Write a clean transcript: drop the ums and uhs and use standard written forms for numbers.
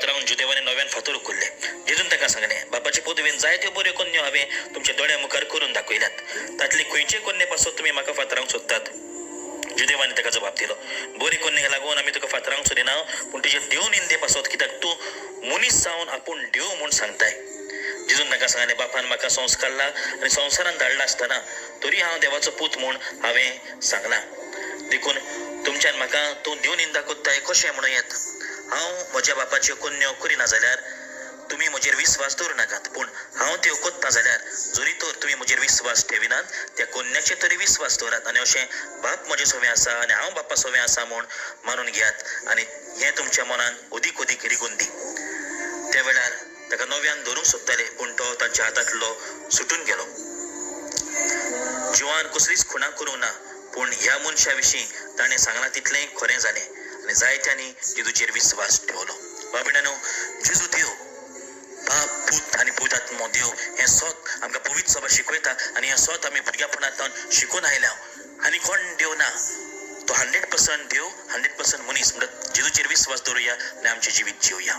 फातरावून जुदेवांनी नव्यान फातर उखल्ले. जेजून ताका सांगलें, बापाचे पदवेन जायत्यो बऱ्यो कोन्न्यो हांवें तुमच्या दोळ्या मुखार करून दाखयल्यात, तांतले खंयचे कोन्ने पासत तुमी म्हाका फातरावंक सोदतात? जुदेवांनी ताका जबाब दिलो, बरी कोन्नेक लागून आमी तुका फातरावंक सोदिना, पूण तुजे देव निंदे पासत, कित्याक तूं मनीस जावन आपूण देव म्हूण सांगताय. जेजून ताका सांगलें, बापान म्हाका संस्कारला आनी संवसारान धाडला आसतना तरी हांव देवाचो पूत म्हूण हांवें सांगलां, देखून तुमच्यान म्हाका तूं देव निंदा कोत्ताय कशें म्हणूं येत? हांव म्हज्या बापाच्यो कोन्न्यो करिना जाल्यार तुमी म्हजेर विस्वास दवरूं नाकात, पूण हांव त्यो कोत्ता जाल्यार जरी तर तुमी म्हजेर विस्वास ठेविनात, त्या कोन्न्याचेर तरी विस्वास दवरात आनी अशें बाप म्हजे सोवें आसा आनी हांव बापा सोवें आसा म्हूण मानून घेयात आनी हें तुमच्या मनान अदीक अदीक रिगून दी. त्या वेळार ताका नव्यान धरूंक सोदताले, पूण तो तांच्या हातांतलो सुटून गेलो. जिवान कसलीच खुणा करूंक ना, पूण ह्या मनशा विशीं ताणें सांगलां तितलेंय खरें जालें आनी जायत्यांनी जेजूचेर विस्वास ठेवलो. बाबिणानो, जेजू देव, बाप, पूत आनी पवित्र देव हें सत आमकां पवित्र सभा शिकयता आनी हें सत आमी भुरग्यापणांत शिकून आयल्या. आनी कोण देव ना, तो 100% देव, 100% मनीस. म्हणटा जेजूचेर विस्वास दवरुया आनी आमचें जिवीत जिवया.